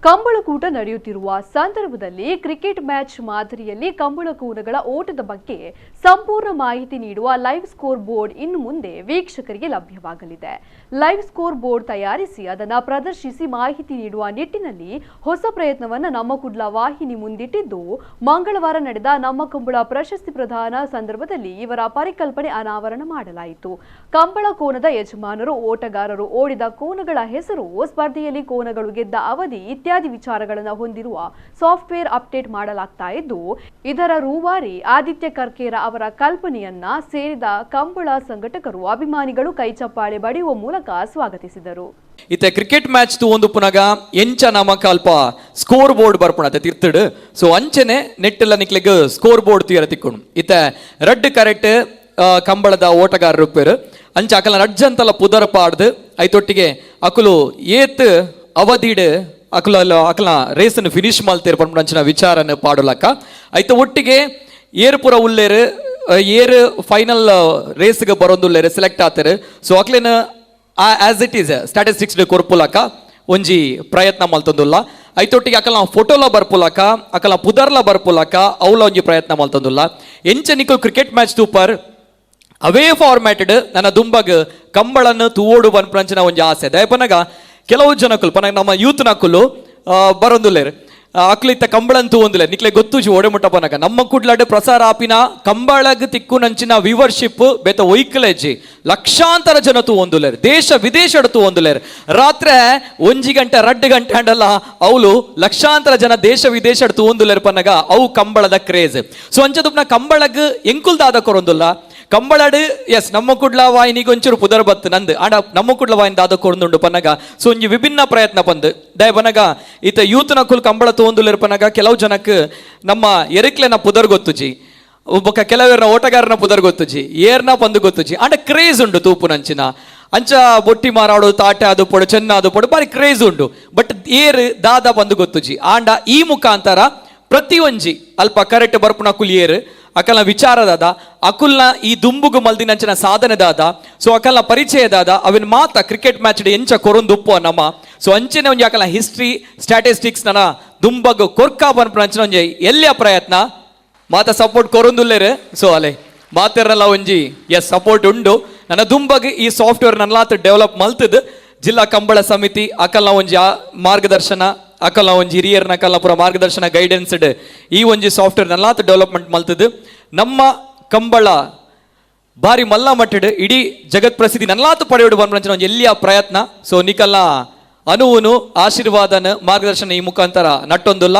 ಕಂಬಳಕೂಟ ನಡೆಯುತ್ತಿರುವ ಸಂದರ್ಭದಲ್ಲಿ cricket match ಮಾದರಿಯಲ್ಲಿ ಕಂಬಳಕೂಟಗಳ ಓಟದ ಬಗ್ಗೆ ಸಂಪೂರ್ಣ ಮಾಹಿತಿ ನೀಡುವ live score board ಇನ್ನು ಮುಂದೆ ವೀಕ್ಷಕರಿಗೆ ಲಭ್ಯವಾಗಲಿದೆ. Live score board ತಯಾರಿಸಿ ಅದನ್ನು ಪ್ರದರ್ಶಿಸಿ ಮಾಹಿತಿ ನೀಡುವ ನಿಟ್ಟಿನಲ್ಲಿ ಹೊಸ ಪ್ರಯತ್ನವನ್ನು ನಮ್ಮ ಕುಡ್ಲ ವಾಹಿನಿ ಮುಂದಿಟ್ಟಿದ್ದು, ಮಂಗಳವಾರ ನಡೆದ ನಮ್ಮ ಕಂಬಳ ಪ್ರಶಸ್ತಿ ಪ್ರದಾನ ಸಂದರ್ಭದಲ್ಲಿ ಇವರ ಪರಿಕಲ್ಪನೆ ಅನಾವರಣ ಮಾಡಲಾಯಿತು. ಕಂಬಳ ಕೋನದ ಯಜಮಾನರು, ಓಟಗಾರರು ಓಡಿದ ಕೋನಗಳ ಹೆಸರು, ಸ್ಪರ್ಧೆಯಲ್ಲಿ ಕೋನಗಳು ಗೆದ್ದ ಅವಧಿ ಇತ್ಯಾದಿ ವಿಚಾರಗಳನ್ನು ಹೊಂದಿರುವ ಸಾಫ್ಟ್ವೇರ್ ಅಪ್ಡೇಟ್ ಮಾಡಲಾಗ್ತಾ ಇದ್ದು, ಇದರ ರೂವಾರಿ ಆದಿತ್ಯ ಕರ್ಕೇರ ಅವರ ಕಲ್ಪನೆಯನ್ನ ಸೇರಿದ ಕಂಬಳ ಸಂಘಟಕರು, ಅಭಿಮಾನಿಗಳು ಕೈಚಪ್ಪಾಳೆ ಬಡಿಯುವ ಮೂಲಕ ಸ್ವಾಗತಿಸಿದರು. ಇತ್ತೆ ಕ್ರಿಕೆಟ್ ಮ್ಯಾಚ್ ಒಂದು ಪುನಗ ಎಂಚ ನಮಕ ಅಲ್ಪ ಸ್ಕೋರ್ ಬೋರ್ಡ್ ಬರ್ಪುಣತೆ ತಿರ್ತುಡು. ಸೊ ಅಂಚನೆ ನೆಟ್ಟೆಲ್ಲ ನಿಕ್ಲೆಗ್ ಸ್ಕೋರ್ ಬೋರ್ಡ್ ತೀರ ತಿಕ್ಕೊಂಡು. ಇತ್ತೆ ರಡ್ಡ್ ಕರೆಕ್ಟ್ ಕಂಬಳದ ಓಟಗಾರರು ಉಪ್ಪೇರು. ಅಂಚ ಅಕಲ ರಡ್ಜಂತಲ ಪುದರ್ ಪಾಡ್ದು, ಐತೊಟ್ಟಿಗೆ ಅಕುಲು ಏತ್ ಅವಧಿಡ್ ಅಕುಲ ಅಕಲ ರೇಸನ್ನು ಫಿನಿಶ್ ಮಲ್ತೇರು ಪನ್ಪುನ ಅಂಚಿನ ವಿಚಾರನ ಪಾಡುಲಕ್ಕ. ಐತ ಒಟ್ಟಿಗೆ ಏರು ಪುರ ಉಲ್ಲೇರು, ಏರು ಫೈನಲ್ ರೇಸ್ಗೆ ಬರೋದುಲ್ಲೇರು, ಸೆಲೆಕ್ಟ್ ಆತೇರು. ಸೊ ಅಕ್ಲೇನ as it is statistics ಕೊರ್ಪುಲಕ ಒಂಜಿ ಪ್ರಯತ್ನ ಮಲ್ತೊಂದುಲ್ಲ. ಐತೊಟ್ಟಿಗೆ ಅಕಲ್ನ ಫೋಟೋಲ ಬರ್ಪುಲಕ, ಅಕಲ್ನ ಪುದರ್ಲ ಬರ್ಪುಲಕ ಅವಲ ಒಂಜಿ ಪ್ರಯತ್ನ ಮಲ್ತೊಂದುಲ್ಲ. ಎಂಚ ನಿಕುಲು ಕ್ರಿಕೆಟ್ ಮ್ಯಾಚ್ ತೂಪರ್, ಅವೇ ಫಾರ್ಮ್ಯಾಟೆಡ್ ನನ್ನ ದುಂಬಗ್ ಕಂಬಳನ್ನು ತೂವೋಡು ಪನ್ಪುನಂಚಿನ ಒಂಜಿ ಆಸೆ. ದಯಪನಗ ಕೆಲವು ಜನಕುಲು ಪನಗ ನಮ್ಮ ಯೂತ್ ನಕುಲು ಬರೊಂದುಲ್ಲೇರು. ಅಕ್ಲು ಇತ್ತ ಕಂಬಳನ್ ತೂವೊಂದುಲ್ಲೇರ್. ನಿಕ್ಲೆ ಗೊತ್ತುಜಿ ಓಡೆ ಮುಟ್ಟ ಪನಗ ನಮ್ಮ ಕುಡ್ಲಾಡ್ ಪ್ರಸಾರ ಆಪಿನ ಕಂಬಳಗ್ ತಿಕ್ಕುನಂಚಿನ ವ್ಯೂವರ್ಶಿಪ್ ಬೇತ ಒಯ್ಕಲೆಜ್ಜಿ. ಲಕ್ಷಾಂತರ ಜನ ತೂವೊಂದುಲ್ಲೇರ್, ದೇಶ ವಿದೇಶಡ್ ತೂವೊಂದುಲ್ಲೇರ್. ರಾತ್ರೆ 1 ಗಂಟೆ 2 ಗಂಟೆ ಅಂಡಲ್ಲ, ಅವಳು ಲಕ್ಷಾಂತರ ಜನ ದೇಶ ವಿದೇಶಡ್ ತೂವೊಂದುಲ್ಲೇರ್ ಪನ್ನಗ ಅವು ಕಂಬಳದ ಕ್ರೇಜ್. ಸೊ ಅಂಚದುಪ್ನ ಕಂಬಳಗ್ ಎಂಕುಲ್ದಾದ ಕೊರೊಂದುಲ್ಲ ಕಂಬಳಡ್. ಎಸ್, ನಮ್ಮ ಕುಡ್ಲ ವಾಹಿನಿಗೆ ಒಂಚೂರು ಪುದರ್ ಬತ್ತು ನಂದು. ಆಂಡ ನಮ್ಮ ಕುಡ್ಲ ವಾಹಿನಿ ದಾದ ಕೊರಂದುಂಡು ಪನ್ನಗ, ಸೊ ಒಂಜಿ ವಿಭಿನ್ನ ಪ್ರಯತ್ನ ಪಂದು. ದಯ ಪನಗ ಈತ ಯೂತ್ ನಕುಲ್ ಕಂಬಳ ತೂವೊಂದುಲ್ಲೇರ್ ಪನ್ನಗ ಕೆಲವು ಜನಕ್ ನಮ್ಮ ಎರಿಕ್ಲೆನ ಪುದರ್ ಗೊತ್ತುಜಿ, ಬೊಕ್ಕ ಕೆಲವೇರ್ನ ಓಟಗಾರನ ಪುದರ್ ಗೊತ್ತುಜಿ, ಏರ್ನ ಪಂದು ಗೊತ್ತುಜಿ. ಆಂಡ ಕ್ರೇಜ್ ಉಂಡು ತೂಪುನಂಚಿನ. ಅಂಚ ಬೊಟ್ಟಿ ಮಾರಾಡು, ತಾಟೆ ಅದು ಪೊಡು, ಚೆನ್ನ ಅದು ಪೊಡು, ಬಾರಿ ಕ್ರೇಜ್ ಉಂಡು. ಬಟ್ ಏರ್ ದಾದ ಪಂದು ಗೊತ್ತುಜಿ. ಆಂಡ ಈ ಮುಖಾಂತರ ಪ್ರತಿ ಒಂಜಿ ಅಲ್ಪ ಕರೆಕ್ಟ್ ಬರ್ಪುನ ಕುಲಿಯೇರು, ಅಕಲ್ನ ವಿಚಾರದಾದ, ಅಕುಲ್ನ ಈ ದುಂಬುಗು ಮಲ್ದಿನಂಚಿನ ಸಾಧನೆ ದಾದ, ಸೊ ಅಕಲ್ನ ಪರಿಚಯ ದಾದ, ಅವಿನ ಮಾತ ಕ್ರಿಕೆಟ್ ಮ್ಯಾಚ್ ಎಂಚ ಕೊರೊಂದುಪ್ಪು ನಮ್ಮ. ಸೊ ಅಂಚನೆ ಒಂಜಿ ಅಕಲ್ನ ಹಿಸ್ಟ್ರಿ, ಸ್ಟ್ಯಾಟಿಸ್ಟಿಕ್ಸ್ ನನ್ನ ದುಂಬಗು ಕೊರ್ಕಾ ಪನ್ಪುನಂಚಿನ ಒಂಜಿ ಎಲ್ಲಿಯ ಪ್ರಯತ್ನ. ಮಾತ ಸಪೋರ್ಟ್ ಕೊರೊಂದುಲ್ಲೇರು. ಸೊ ಅಲೆ ಮಾತೆರ್ನಲ್ಲ ಒಂಜಿ ಎಸ್ ಸಪೋರ್ಟ್ ಉಂಡು. ನನ್ನ ದುಂಬಗ್ ಈ ಸಾಫ್ಟ್ವೇರ್ ನಲ್ಲಾತ್ ಡೆವಲಪ್ ಮಲ್ತದ್ ಜಿಲ್ಲಾ ಕಂಬಳ ಸಮಿತಿ ಅಕಲ್ನ ಒಂಜಿ ಮಾರ್ಗದರ್ಶನ, ಅಕಲ್ನ ಒಂಜಿ ಹಿರಿಯರ್ನ ಅಕಲ್ನ ಪೂರ ಮಾರ್ಗದರ್ಶನ, ಗೈಡೆನ್ಸ್, ಈ ಒಂಜಿ ಸಾಫ್ಟ್ವೇರ್ ನಲ್ಲಾತ್ ಡೆವಲಪ್ಮೆಂಟ್ ಮಲ್ತದ್ ನಮ್ಮ ಕಂಬಳ ಬಾರಿ ಮಲ್ಲ ಮಟ್ಟಡ್ ಇಡೀ ಜಗತ್ ಪ್ರಸಿದ್ಧಿ ನಲ್ಲಾತು ಪಡೆಯೋಡು ಬಂದ ಒಂಜಿ ಎಲ್ಲಿಯ ಪ್ರಯತ್ನ. ಸೊ ನಿಕಲ್ನ ಅನುವುನು, ಆಶೀರ್ವಾದನ, ಮಾರ್ಗದರ್ಶನ ಈ ಮುಖಾಂತರ ನಟ್ಟೊಂದುಲ್ಲ.